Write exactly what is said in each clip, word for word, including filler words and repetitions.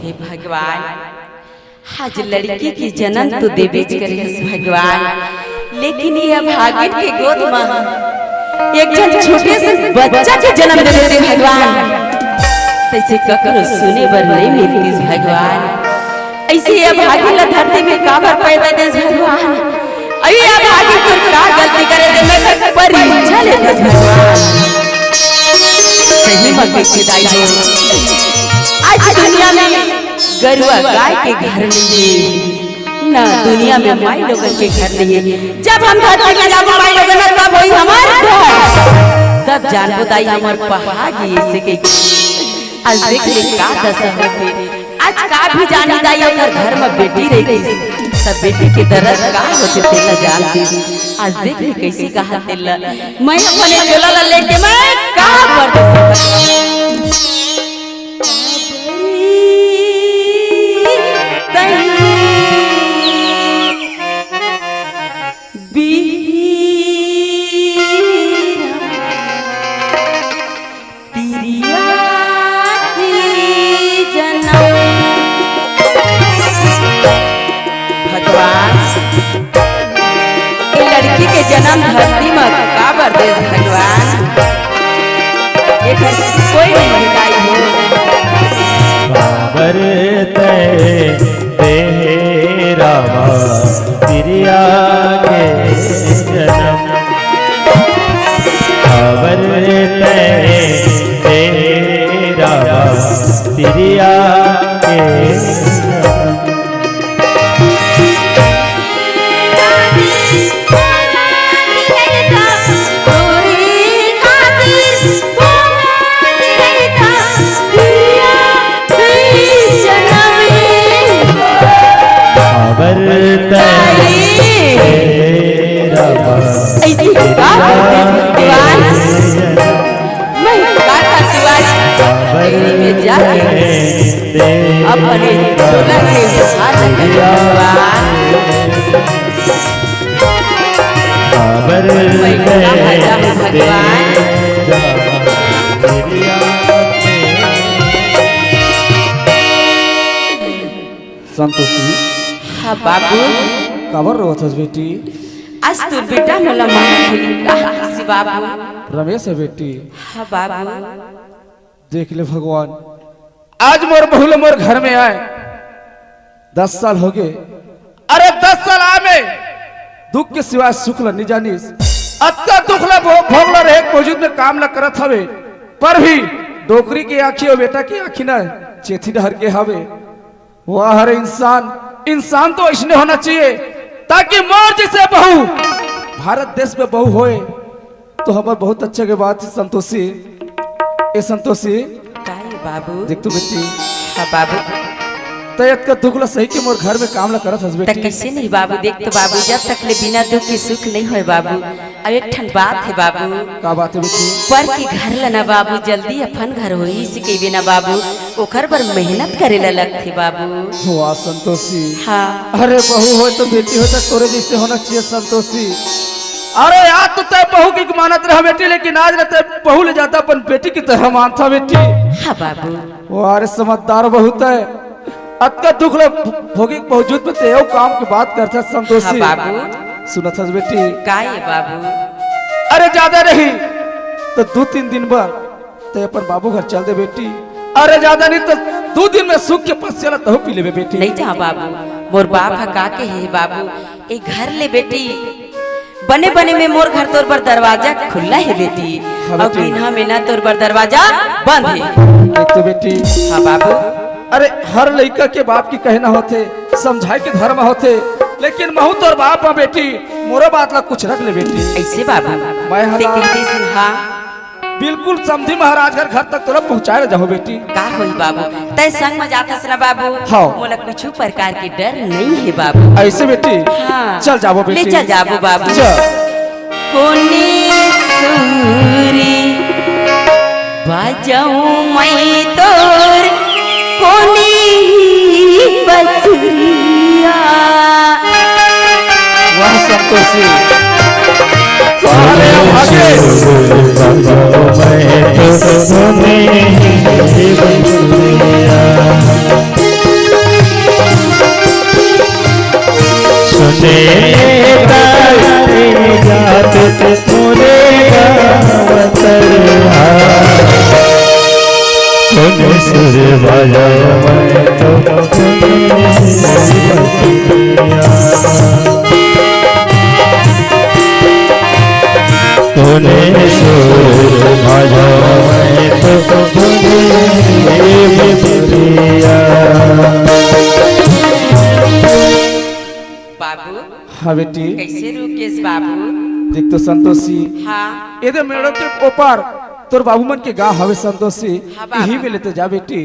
हे भगवान, आज लड़की के जन्म तो देबेच करे हस भगवान, लेकिन ये अभागिन के गोद म एक झन छोटे से बच्चा के जन्म दे देते भगवान, तइसे ककरो सुने बर नइ मिलतिस भगवान। अइसे ये अभागिन ला धरती में काबर पैदा देस भगवान? अरे ये अभागिन तोर का गलती करे दे, मैं कर परीक्षा लेते भगवान। सही म कइसे दाई हो, आज दुनिया में गरुवा गाय के घर नइ हे, ना दुनिया में माई लोगन के घर नइ हे। जब हम धरती में जाबो माई लोगन, तब होई हमार घर, तब जानबो दाई हमर पहागी अइसे के। आज देख ले का दशा होथे। आज का भी जानी दाई ओकर घर में बेटी रहितिस, सब बेटी के दर्द का होथे तेला जानतिस। आज देख ले कइसे कहा तेला, मैं अपने झोला ला लेके मैं कहाँ परदेस तिरिया के जनम। भगवान, ए लड़की के जनम धरती म काबर देस भगवान? एकर कोई नइ हे दाई हो। काबर तैं तेरा तिरिया के जनम, काबर तैं तेरा तिरिया के जनम। काबर तैं तेरा ऐसी बात दीवान। मैं का करती आज? काबर में जाके अपने झोला के हाथ में भगवान। काबर मैं का भाजा हूँ भगवान। संतोषी। हाँ बाबू। काबर रोवत हस बेटी? आज तोर बेटा मोला मार भूली कहा किसी बाबू। रमेश हे बेटी। हाँ बाबू। देख ले भगवान, आज मोर बहू ल मोर घर में आए दस साल होगे। अरे दस साल आए में दुख के सिवाय सुख ल नइ जानिस। अतका दुख ल भो-, भोग ल रहे के बावजूद में काम ल करत हवे, पर भी डोकरी के आँखी अउ बेटा के आँखी न चेथी डहर के हवे। वाह रे इंसान, इंसान तो अइसने होना चाहिए, ताकि मोर जइसे बहू भारत देश में बहू होए, तो हमर बहुत अच्छा के बात हे संतोषी। ए संतोषी, का हे बाबू? देख तो बेटी। हाँ बाबू। तैं अतका दुख ला सही के मोर घर में काम ला करत हस त बेटी। कइसे नहीं बाबू, देख तो बाबू, जब तक ले बिना दुख के सुख नइ होय बाबू। अउ एक ठन बात हे बाबू। का बात हे बेटी? पर के घर ला ना बाबू, जल्दी अपन घर होही, इसे कहिबे ना बाबू, ओकर बर मेहनत करे ला लगथे बाबू। वाह संतोषी। हाँ। अरे बहू होय तो बेटी होय तो तोरे जइसे होना चाहिए संतोषी। अरे आज तो तैं बहू के मानत रहा बेटी, लेकिन आज न तैं बहू ले जादा अपन बेटी की तरह मानथा बेटी। हाँ बाबू। वाह रे समझदार बहू तैं। अतका दुख ल भोगे के बावजूद में तैं अउ काम के बात करथा संतोषी। हाँ बाबू। सुनत हस बेटी? का हे बाबू? अरे जादा नहीं त दू तीन दिन बर तैं अपन बाबू घर चल दे बेटी। अरे जादा नहीं त दू दिन में सुख के पसिया ल तहूँ पी लेबे बेटी। नइ जाँव बाबू, मोर बाप ह का कहे हे बाबू, ए घर ले बेटी बने बने में मोर घर तोर बर दरवाजा खुल्ला हे बेटी, हाँ अउ बेटी। गिनहा में ना तोर बर दरवाजा बंद हे। देख तो बेटी। हाँ बाबू। अरे हर लइका के बाप के कहना होथे, समझाए के धर्म होथे, लेकिन महूँ तोर बाप हँव बेटी, मोरो बात ला कुछ रख ले बेटी। अइसे बाबू, मैं ह तैं ना कहितेस हाँ। बिल्कुल समधी महाराज घर, घर तक तोला पहुँचाए ल जाहूँ बेटी। का होही बाबू, तैं संग म जाथस ना बाबू, हाँ। मोला कुछु प्रकार के डर नइ हे बाबू। अइसे बेटी? हाँ। चल जाबो ले बेटी। चल जाबो बाबू। चल। कोनी सूरी बजाऊं मैं तोर कोनी बसुरिया। वाह संतोषी। अरे भागे। बजाऊं मैं तोर कोनी बसुरिया। सुर बजाओ मैं तो तूने सुर बजाओ मैं तो तूने प्रिया। बाबू, हाँ बेटी। कैसे रुकेश बाबू? देख तो संतोषी, हाँ। एदे मेड़ो के ओपार तोर बाबू मन के गांव हवे संतोषी, हाँ बाबू। इही में लेते जा बेटी।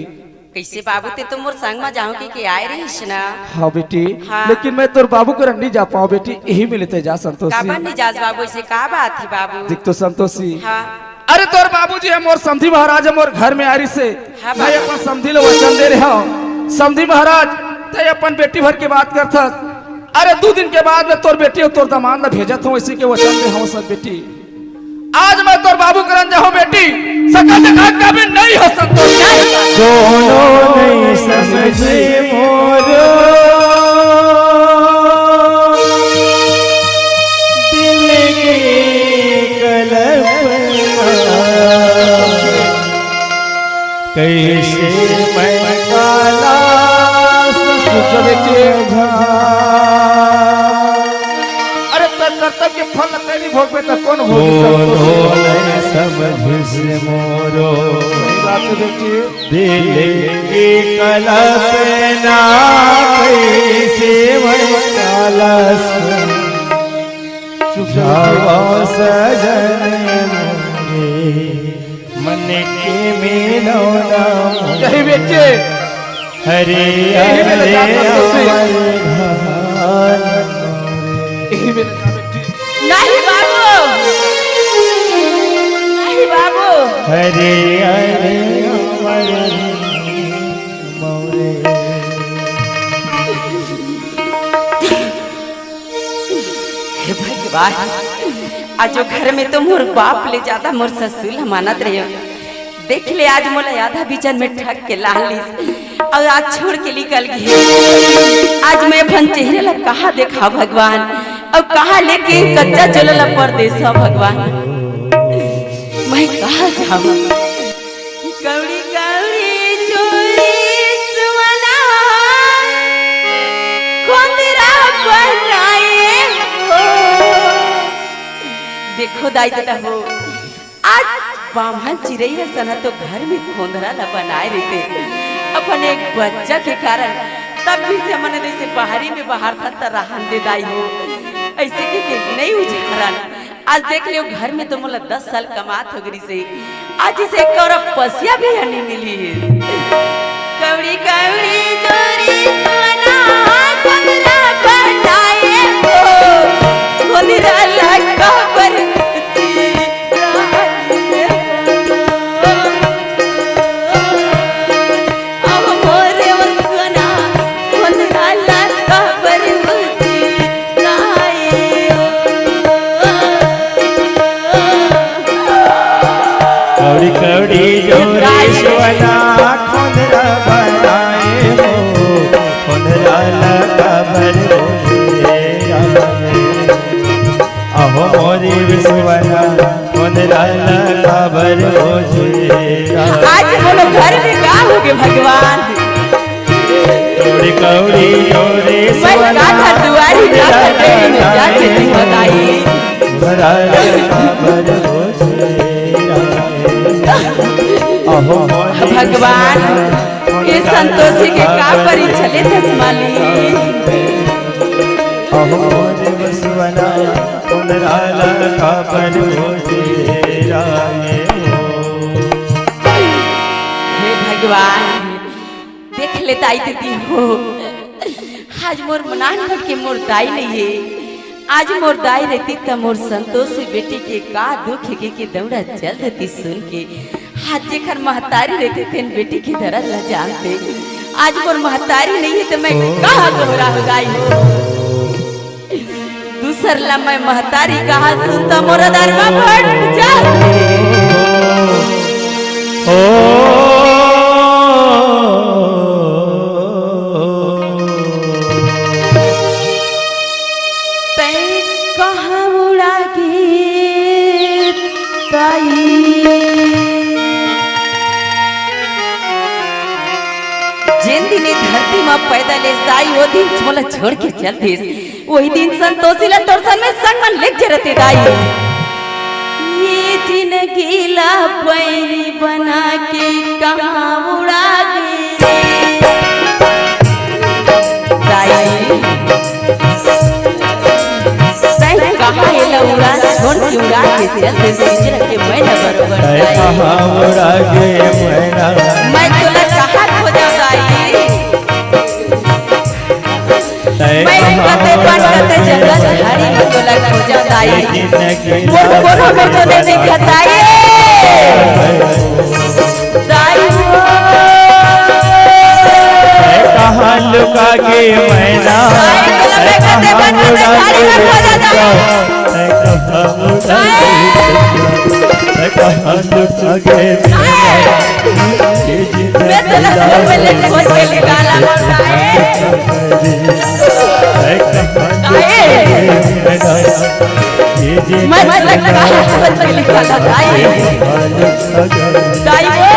कैसे बाबू, ते तो मोर संग म जाहूं कहिके आए रहिस ना। हाँ बेटी, हाँ। लेकिन मैं तोर बाबू करा नहीं जा पाऊं बेटी, इही में लेते जा संतोषी। काबर नहीं जास बाबू, ऐसे का बात हे बाबू? देख तो संतोषी, हाँ। अरे तोर बाबूजी हे मोर समधी महाराज हे मोर घर में आए रहिसे। हाँ, मैं बाबा। अपन समधी ला वचन दे रहे हूँ। समधी महाराज, ते अपन बेटी भर के बात करथस। अरे दू दिन के बाद में तोर बेटी अउ तोर दामाद ला भेजत हूँ, इसी के वचन दे हूँ सब बेटी। आज मैं तोर बाबू करन जाहूँ बेटी, सकल जगह कभी नहीं हो संतोष। कोनो नहीं समझे मोरो दिल के कल्पना। कैसे मैं काला समझा। अरे, त कर्तव्य के फल तेरी भोगबे त कौन भोगी कोनो संतोष? नहीं समझिस मोरो। सही बात है बेटी। दिल की कल्पना कैसे मैं काला समझावा सजन मोरे। मन के मिलौना। यही बेचे। हरे यही बेचे हरे जाता तुलसी। अमर भान। यही बेचे जाता तुलसी। नहीं बाबू, नहीं बाबू। हरे हरे अमर मोरे। हे भगवान, आज वो घर में तो मोर बाप ले ज्यादा मोर ससुर ला मानत रहे। देख ले, आज मोला आधा बिचन में ठग के लान लिस, अउ आज छोड़ के निकल गे। आज मैं अपन चेहरा ला कहाँ देखा भगवान, अउ कहाँ लेके कच्चा चोला ला परदेसा भगवान, मैं कहाँ जाऊँ? कौड़ी कौड़ी चोरी सुमना खोंदरा बनाए हो। देखो दाई ददा हो, आज बाम्हन चिरई असन तो घर में खोंदरा ला बनाए रहिते, अपन एक बच्चा के कारण। तब भी से मन जैसे बाहरी में बाहर था त रहन दे दाई हो, ऐसे के, के नहीं उझारन। आज देख लियो, घर में तो मोला दस साल कमात हो गई से, आज इसे एक कौरा पसिया भी नहीं मिली। कौड़ी कौड़ी जोरी सोना कोंदरा बनाए हो, कोंदरा लगा पर अब मोरे वसुना कोंदरा लगा पर कौड़ी कौड़ी जोरी सोना खोंदरा बनाए हो, खोंदरा लगा भर हो रे। अहो मोरी विश्वना खोंदरा लगा भर हो रे। आज बोलो घर में का हो गए भगवान? कौड़ी कौड़ी जोरी मैं सोना का था दुआरी जाकर देरी में जाके तुम बताई। भगवान, ये संतोषी के का परीक्षा लेथस मालिक? हे भगवान, देख ले दाई दीदी हो, आज मोर नानपन के मोर दाई नहीं है। आज मोर दाई रहती त मोर संतोषी बेटी के का दुख है के, के दौड़ा चल देती सुन के। आज जेखर महतारी रहती तेन बेटी के दर्द ला जानते। आज मोर महतारी नहीं है त मैं कहाँ गौरा हो गई हूँ। दूसर ला मैं महतारी कहा सुन त मोर दरमा फट जाते। ओ जेन दिन ए धरती म पैदा लेस दाई, ओ दिन मोला छोड़ के चल दिस। वही दिन संतोषी ला तोर संग में संग मन लेग जे रते दाई। ये जिनगी ला पैरी बना के कहाँ उड़ा गे रे दाई। तैं कहाँ एला उड़ा, छोड़ के उड़ा के चल दे, सिजरा के मैना बरोबर तैं दाई। कहाँ उड़ा गे मैना? मैं तोला कहाँ खोजंव दाई? तैं मैं कहाँ कते उड़ा बन कते गे जंगल मैना? झाड़ी में तोला खोजंव दाई। ये जिनगी मोर कोनो में तो नहीं दिखत दाई। दाई हो। तैं कहाँ लुका गे मैना? दाई, तोला मैं कते बन कते झाड़ी में खोजंव दाई। तैं कहाँ लुका गे मैना? मैं तोला घर में ले खोज के निकाला, दाई। मैं तोला घर में ले खोज के निकाला, दाई। दाई हो।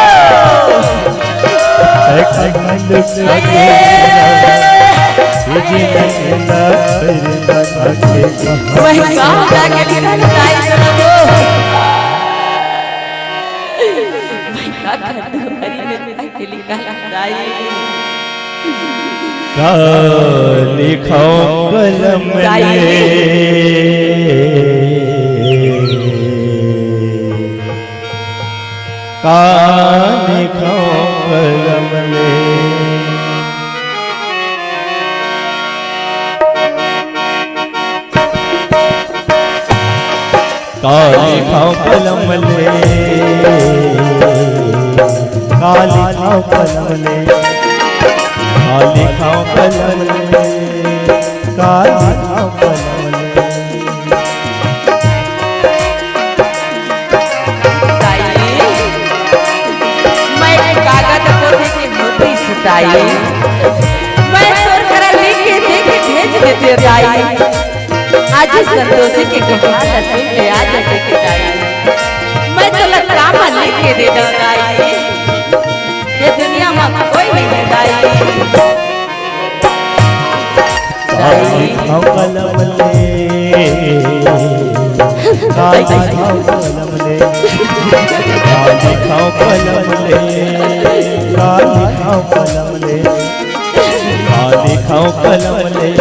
मैं कहाँ जाके निकाला, दाई, तोला को? मैं का कर दूं, हरी में जाके निकाला, दाई। का लिखंव कलम ले, का लिखंव कलम ले। का लिखंव कलम ले, का लिखंव कलम ले, का लिखंव कलम ले, का लिखंव कलम ले। दाई, मैं कागद पोथी के होती सुताई, मैं तोर करा लिख के दे के भेज देते दाई। आज संतोषी के गुहार ला सुन के आ जाते के दाई। मैं तोला का मा लिख के दे दंव दाई। ये दुनिया मा कोई नहीं है दाई। का लिखंव कलम ले, का लिखंव कलम ले, का लिखंव कलम ले, का लिखंव कलम ले। का लिखंव कलम ले,